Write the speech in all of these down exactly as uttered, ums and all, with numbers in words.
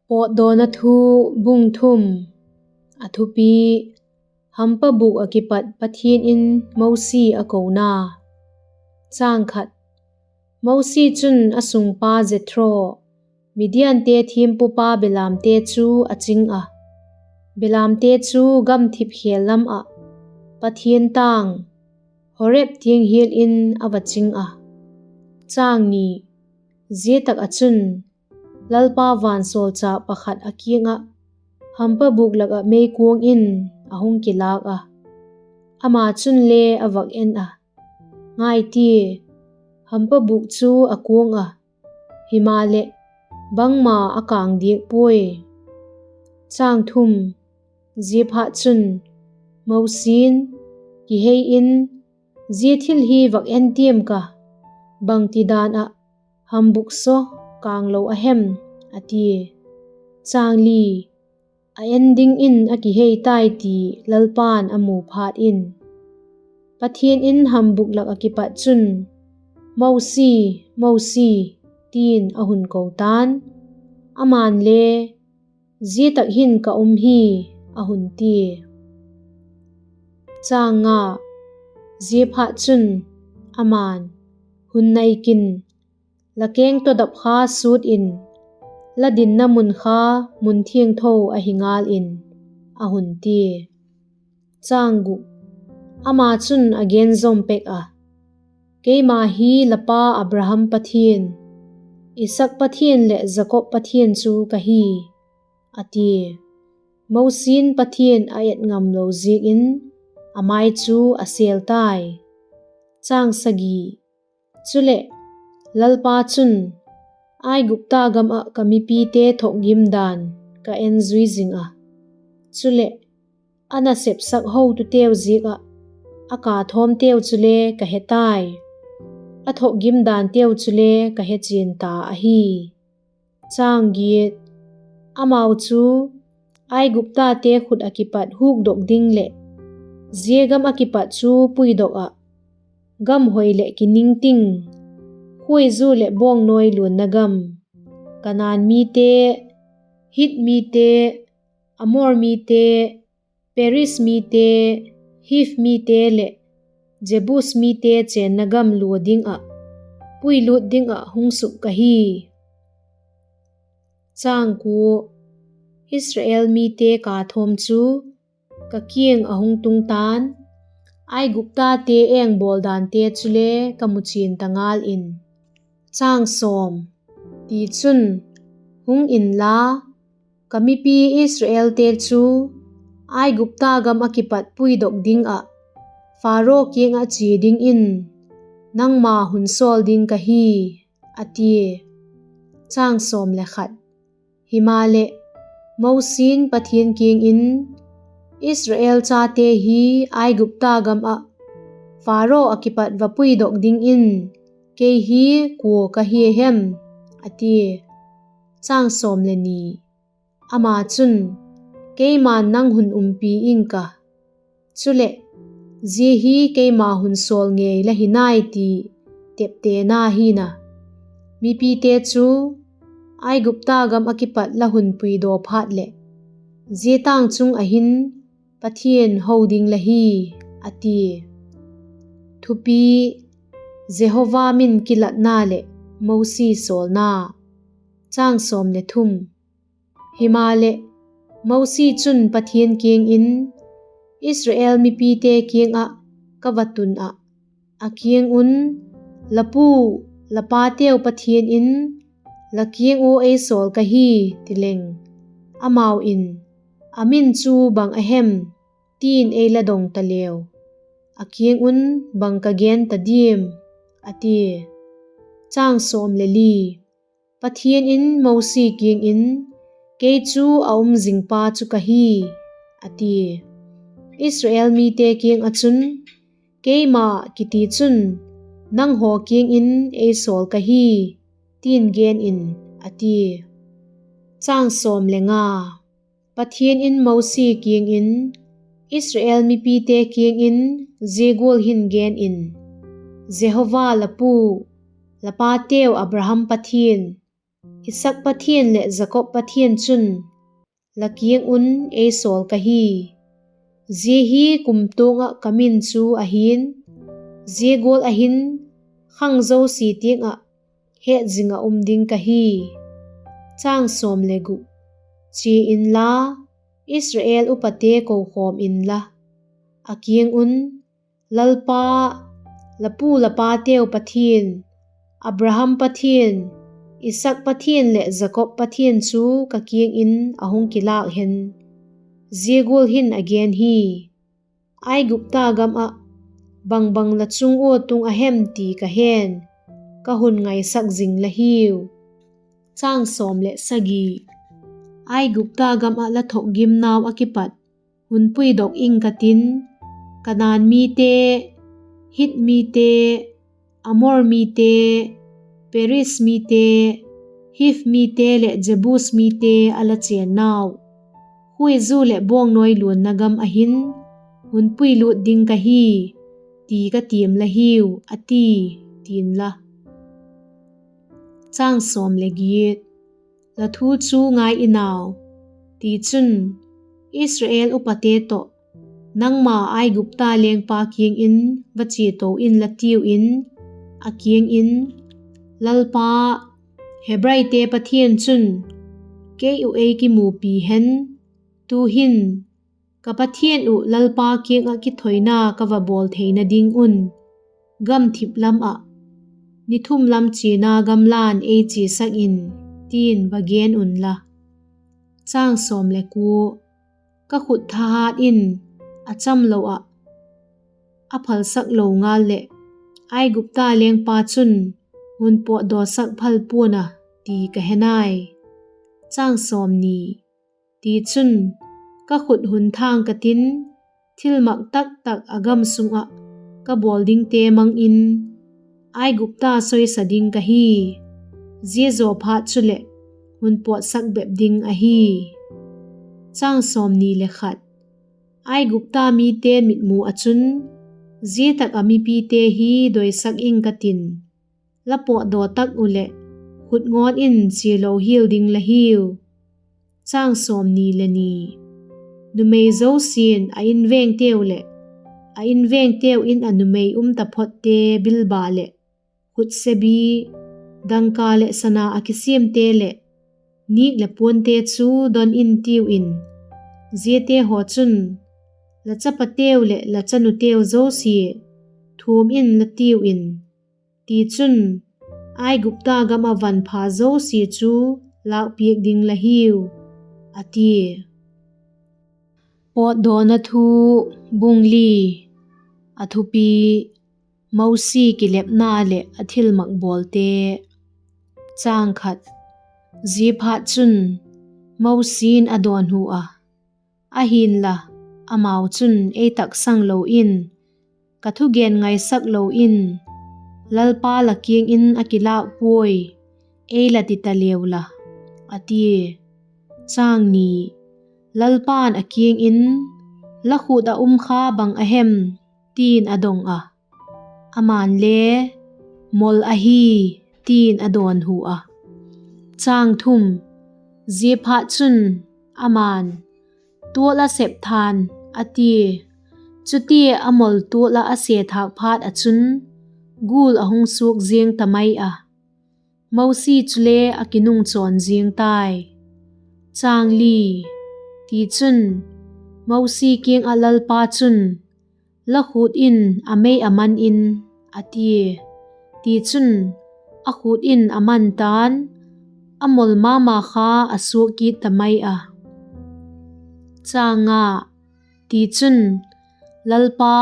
Pawtdawna thu, bung thum. A thupi: Hampa bûk ah kipat Pathian in Mosi a kona. Chang khat. Mosi chun a sungpa Jethro, Midiante thiampupa belamte chu a ching ah, belamte chu gamthip khêl lam ah Pathian tâng, Horeb tiang hial in a va ching a. Chang ni. Zia tak ah chun Lalpa vansawlchâk pakhat a kiang ah hampa bûk lak ah meikuang in a hung kilâk a, ama chunle a vak en a, ngai tia, hampa bûk chu a kuang a, himaleh, bangma a kâng diak puai. Chang thum. Ziaphatchun, Mosi'n, Kihei in, zia thil hi vak en tiam ka, bangtidan ah hambûk saw kânglo a hem? a tia. Chang li. A en dingin a kihei tai ti Lalpa'n a mu phat in, Pathian in hambûk lak ah kipat chun, Mosi, Mosi, ti'n a hun ko ta'n; ama'n le, Zia tak hin ka um hi, a hun tia. Chang nga. Ziaphatchun, ama'n, Hun nai kin, la keng tawdap kha sut in, la dinna mun kha mun thiangtho ahi ngal in, a hun tia. Chang guk. Ama chun a gen zawm pek a, Keima hi la pa Abraham Pathian, Isaak Pathian leh Jakob Pathian chu ka hi, a tia. Mosi'n Pathian a et ngamlo ziakin a mai chu a sêl tai. Chang sagi. Chuleh, Lalpa chun, Aigupta gam ah ka mipite thokgim dan ka en zui zing a, chuleh, a nasepsak hotuteu ziak ah a kâ thawmteu chule ka he tai, a thokgim danteu chule ka hechian ta ahi. Chang giat. Amau chu Aiguptate khut ah kipat hukdok ding leh zia gam ah kipat chu puidok ah, gam hoi leh kiningting, khuaizu leh bawngnawi luanna gam, Kanaan mite, Hit mite, Amor mite, Periz mite, Hiv mite leh Jebus mite chênna gam lua ding ah puilût ding ah hung suk ka hi. Chang kua. Israel mite kâ thawm chu ka kiang a hung tung ta'n, Aiguptate eng bawl dante chule ka muchian ta ngal in. Chang sawm. Tichun, hung inla, ka mipi Israelte chu Aigupta gam ah kipat puidok ding ah Pharaoh kiang ah chia dingin nangma hun sawl ding ka hi, a tia. Chang sawm le khat. Himaleh, Mosi'n Pathian kiang in, Israel chate hi Aigupta gam ah Pharaoh ah kipat va puidok dingin kei hi kua ka hi a hem? a tia. Chang sawm le ni. Ama chun, Keima'n nang hun umpi ing ka; chuleh, zia hi keima hun sawl ngei la hi nai ti teptena hi'n a, mipite chu Aigupta gam ah kipat la hun puidaw phat leh, zia tâng chung ah hin Pathian ho ding la hi, a tia. Thupi: Jehova min kilatna leh Mosi sawlna. Chang sawm le thum. Himaleh, Mosi chun Pathian kiang in, Israel mipite kiang ah ka va tun ah, a kiang un, La pu, la pateu Pathian in la kiang ua ei sawl ka hi, ti leng, amau in, A min chu bang a hem? ti'n ei la dong ta leu, a kiang un bang ka gen ta diam? a tia. Chang sawm le li. Pathian in Mosi kiang in, Kei chu a um zingpa chu ka hi, a tia. Israel mite kiang ah chun, Keima kiti chun nanghaw kiang in ei sawl ka hi, ti'n gen in, a tia. Chang sawm le nga. Pathian in Mosi kiang in, Israel mipite kiang in zia gual hin gen in, Jehova la pu, la pateu Abraham Pathian, Isaak Pathian leh Jakob Pathian chun la kiang un ei sawl ka hi. Zia hi kumtuang ah ka min chu ahi'n, zia gual ah hin khang zosia tiang ah hetzing ah um ding ka hi. Chia inla, Israel upate kokhawm inla, a kiang un, Lalpa, la pu la pateu Pathian, Abraham Pathian, Isaak Pathian leh Jakob Pathian chu ka kiang in a hung kilâk hen; zia gual hin a gen hi: Aigupta gam ah bangbang la chung ua tung a hem ti ka he'n, ka hun ngaisak zing la hiu. Aigupta gam ah la thokgimnau ah kipat hun puidok ing ka tin, Kanaan mite, Hit mite, Amor mite, Periz mite, Hiv mite leh Jebus mite a la chênnau, khuaizu leh bawngnawi luanna gam ah hin hun puilût ding ka hi, ti ka tiam la hiu, a ti, ti'n la. La thu chu ngai in au; tichun, Israel upate tawh nangma Aigupta lengpa kiang in va chia to inla tiu in, a kiang in, ‘Lalpa, Hebraite Pathian chun kei uh ei kimupi hen; tu'hin ka Pathian uh Lalpa kiang ah kithoina ka va bawl theina ding un, gamthip lam ah ni thum lam chiana gamla'n ei chiasak in,’ ti'n va gen unla. Ka khut thahat in a chamlo ah a phalsak lo ngal leh, Aigupta lengpa chun hun pawtdawsak phal pua'n a, ti ka he nai. Tichun, ka khut hun thâng ka tin, thilmak tak tak a gam sung ah ka bawl dingte mang in Aigupta soisa ding ka hi; zia zaw phat chuleh hun pawtsak bep ding ahi. Aigupta mite mitmu ah chun zia tak ah mipite hi doisak ing ka tin, la pawtdaw tak uh leh khut ngawn in chialo hial ding la hiu. Numei zosia'n a invengteu leh, a invengteu in ah numei um taphotte bilba leh, khutsebi, dangka leh sana ah kisiamte leh nîk leh puante chu don intiu in, ziate haw chun la chapateu leh la chanuteu zosia thuam inla tiu in; tichun, Aigupta gam ah van pha zosia chu lâkpiak ding la hiu, a tia. Pawtdawna Thu, bung li. A thupi: Mosi kilepna leh a thilmak bawlte. Ziaphatchun, Mosi'n a dawnhu ah, Ahi'nla, amau chun ei taksang lo in, ka thugen ngaisak lo in, ‘Lalpa la kiang in a kilâk puai,’ ei la ti ta leu la, a tia. Lalpa'n a kiang in, La khut ah um kha bang a hem? ti'n a dong ah, ama'n le, Mol ahi, ti'n a dawnhu a. Ziaphatchun, ama'n, Tual ah sep tha'n, a tia. Chutia a mol tual ah a sep thâk phat ah chun, gul a hung suak ziang ta mai a; Mosi chule a kinungchawn ziang tai. Tichun, Mosi kiang ah Lalpa chun, La khut in a mei a man in, a tia. Tichun, a khut in a man ta'n, a mol ma ma kha a suak kit ta mai a. Tichun, Lalpa,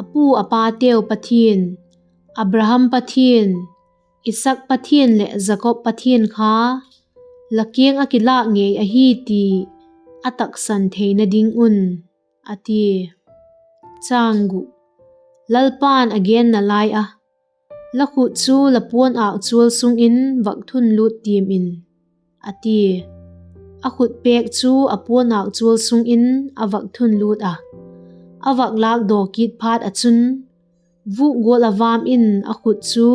a pu a pateu Pathian, Abraham Pathian, Isaak Pathian leh Jakob Pathian kha la kiang ah kilâk ngei ahi ti a taksan theina ding un, a tia. Lalpa'n a gen nalai ah, La khut chu la puan âkchual sung in vak thunlût tiam in, a tia. A khutpêk chu a puan âkchual sung in a vak thunlût ah, a vak lâkdaw kit phat ah chun, vuk gual a vam in a khut chu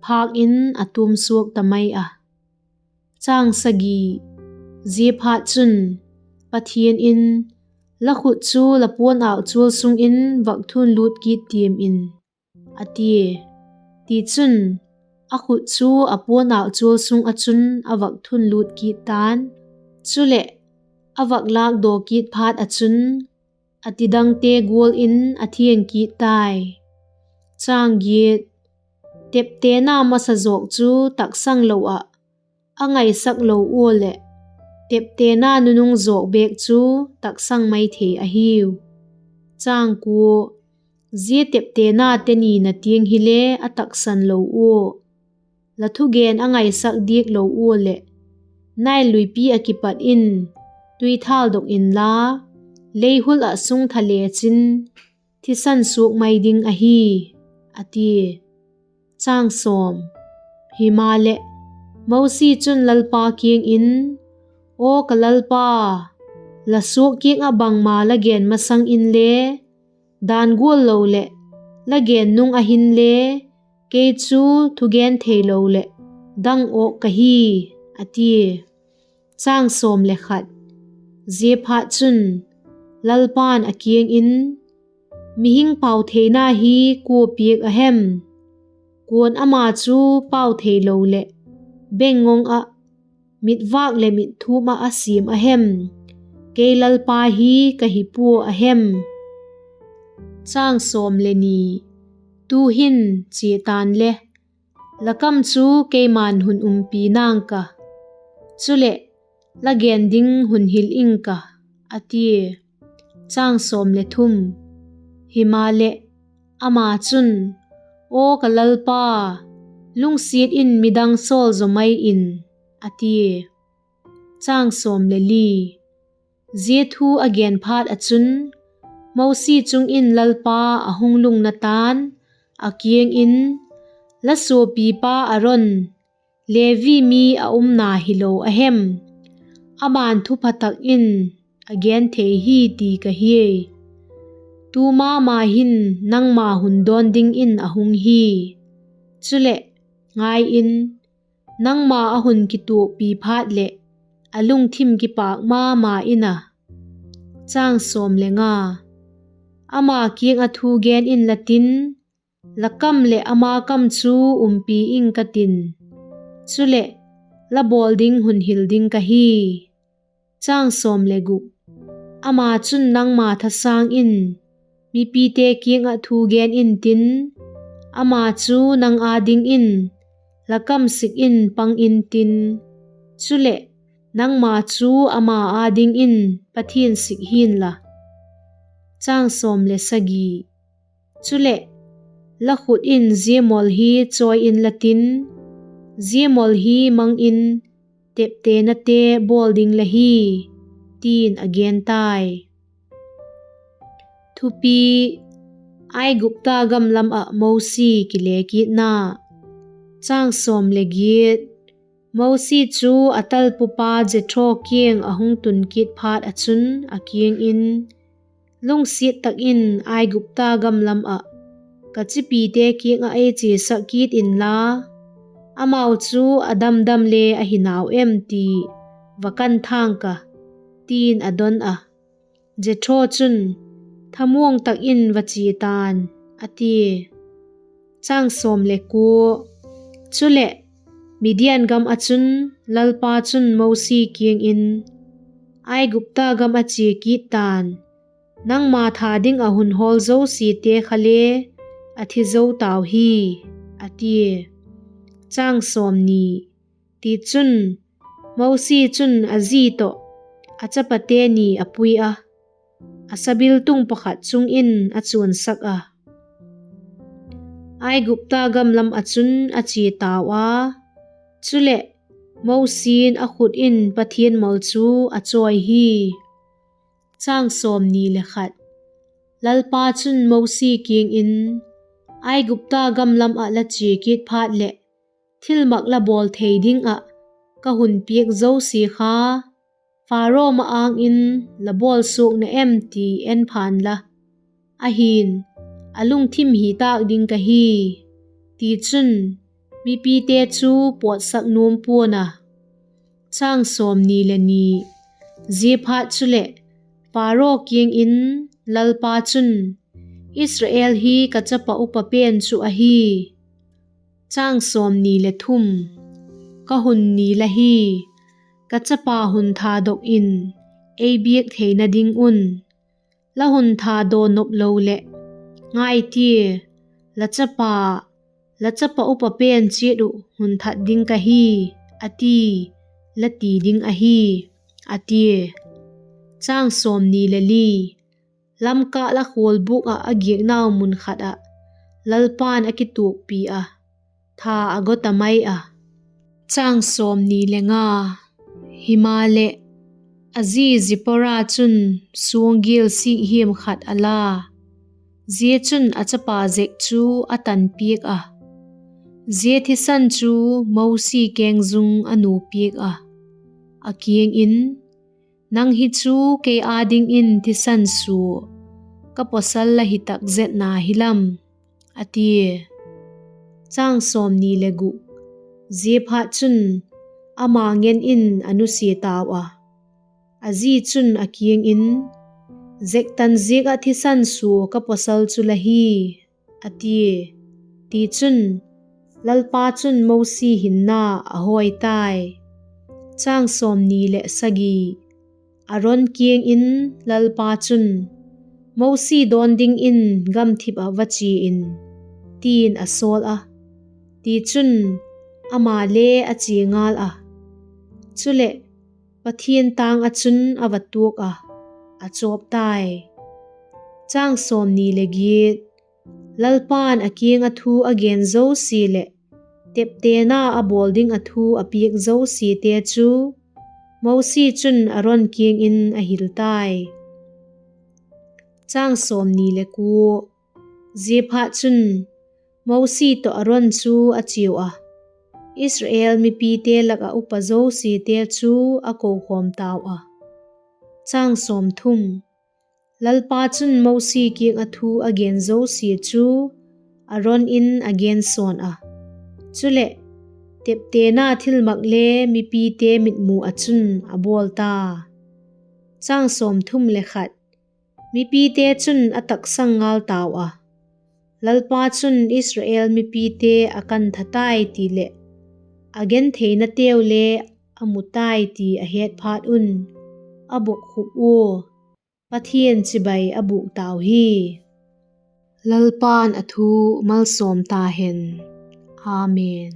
phâk in a tuam suak ta mai a. Ziaphatchun, Pathian in, La khut chu la puan âkchual sung in vak thun lût kit tiam in, a tia. Tichun, a khut chu a puan âkchual sung ah chun a vak thun lût kit ta'n; chuleh, a vak lâkdaw kit phat ah chun, a tidangte gual in a thiang kit tai. Teptena masa zawk chu taksang lo ah a ngaisak lo ua leh, teptena nunung zawk bêk chu taksang mai thei ahiu. Zia teptenate nina tiang hile a taksan lo ua, la thugen a ngaisak diak lo ua leh, Nail luipi ah kipat in tui thâldok inla, lei hul ah sung tha le chin, thisan suak mai ding ahi, a tia. Himaleh, Mosi chun Lalpa kiang in, Aw ka Lalpa, la suak kiang ah bangma la gen masang inle, dan gual lo leh la gen nung ah hinle, kei chu thugen theilo leh dang awk ka hi, a tia. Ziaphatchun, Lalpa'n a kiang in, Mihing pau theina hi kua piak a hem? Kua'n ama chu pau theilo leh beng ngong ah, mitvâk leh mitthum ah a siam a hem? Kei Lalpa hi ka hi pua a hem? Tu'hin chia ta'n le, la kam chu keima'n hun umpi nang ka; chuleh, la gen ding hun hil ing ka, a tia. Himaleh, ama chun, Aw ka Lalpa, lungsiat in midang sawl zaw mai in, a tia. Zia thu a gen phat ah chun, Mosi chung in Lalpa a hung lungna ta'n, a kiang in, La suapipa Aron, Levi mi a umna hilo a hem? Ama'n thupha tak in a gen thei hi ti ka hiai. Tu ma ma hin nangma hun dawn dingin a hung hi; chuleh, ngai in, nangma a hun kituakpi phat leh a lungthim kipâk ma ma in a. Ama kiang ah thu gen inla tin, la kam leh ama kam chu umpi ing ka tin; chuleh, la bawl ding hun hil ding ka hi. Ama chun nangma thasâng in mipite kiang ah thu gen intin, ama chu nang â dingin la kam sik in pang intin; chuleh, nangma chu ama â dingin Pathian sik hi'n la. Chuleh, la khut in zia mol hi chawi inla tin, zia mol hi mang in teptenate bawl ding la hi, ti'n a gen tai. Thupi: Aigupta gam lam ah Mosi kile kitna. Mosi chu a talpupa Jethro kiang a hung tun kit phat ah chun a kiang in, Lungsiat tak in Aigupta gam lam ah ka chipite kiang ah ei chiasak kit inla, amau chu a dam dam le ahi nau em ti va kan thang ka, ti'n a don a. Jethro chun, Thamuang tak in va chia ta'n, a tia. Chuleh, Midian gam ah chun Lalpa chun Mosi kiang in, Aigupta gam ah chia kit ta'n; nangma tha ding ah hun hawl zosiate kha le a thi zo tau hi, a tia. Tichun, Mosi chun a zi tawh a chapate ni a pui a, a sabiltung pakhat chung in a chuansak a, Aigupta gam lam ah chun a chia tau a; chuleh, Mosi'n a khut in Pathian mol chu a chawi hi. Lalpa chun Mosi kiang in, Aigupta gam lam ah la chia kit phat leh, thilmak la bawl thei ding ah ka hun piak zosia kha Pharaoh ma-âng in la bawl suak na em ti en pha'n la; ahi'n, a lungthim hi tâk ding ka hi; tichun, mipite chu pawtsak nuam pua'n a. Ziaphatchuleh, Pharaoh kiang in Lalpa chun, Israel hi ka chapa upa pen chu ahi. Ka hun ni la hi, ka chapa hun thadok in ei biak theina ding un; la hun thadaw nop lo leh, ngai tia, la chapa, la chapa upa pen chiat uh hun that ding ka hi, a ti, la ti ding ahi, a tia. Lamkâl ah khualbûk ah a giaknau mun khat ah Lalpa'n a kituakpi a, tha a go ta mai a. Himaleh, a zi Zipporah chun suanggial sik hiam khat a la; zia chun a chapa zek chu a tan piak a, zia thisan chu Mosi kengzung a nu piak a, a kiang in, Nang hi chu kei â dingin thisan sua ka pawsal la hi tak zetna hi lam, a tia. Ziaphatchun, ama ngen in a nusia tau a; a zi chun a kiang in, Zek tan ziak ah thisan sua ka pawsal chu la hi, a tia. Tichun, Lalpa chun Mosi hinna a hawi tai. Aron kiang in Lalpa chun, Mosi dawn dingin gamthip ah va chia in, ti'n a sawl a. Tichun, ama le a chia ngal a; chuleh, Pathian tâng ah chun a va tuak a, a chawp tai. Lalpa'n a kiang ah thu a gen zosia leh, teptena a bawl ding ah thu a piak zosiate chu, Mosi chun Aron kiang in a hil tai. Ziaphatchun, Mosi tawh Aron chu a chiau a, Israel mipite lak ah upa zosiate chu a kokhawm tau a. Lalpa chun Mosi kiang ah thu a gen zosia chu Aron in a gensawn a; chuleh, teptena thilmak le mipite mitmu ah chun a bawl ta. Mipite chun a taksang ngal tau a, Lalpa chun Israel mipite a kantha tai ti leh, a gentheinateu le a mu tai ti a het phat un, a bokkhup ua, Pathian chibai a bûk tau hi. Lalpa'n a thu malsawm ta hen. Amen.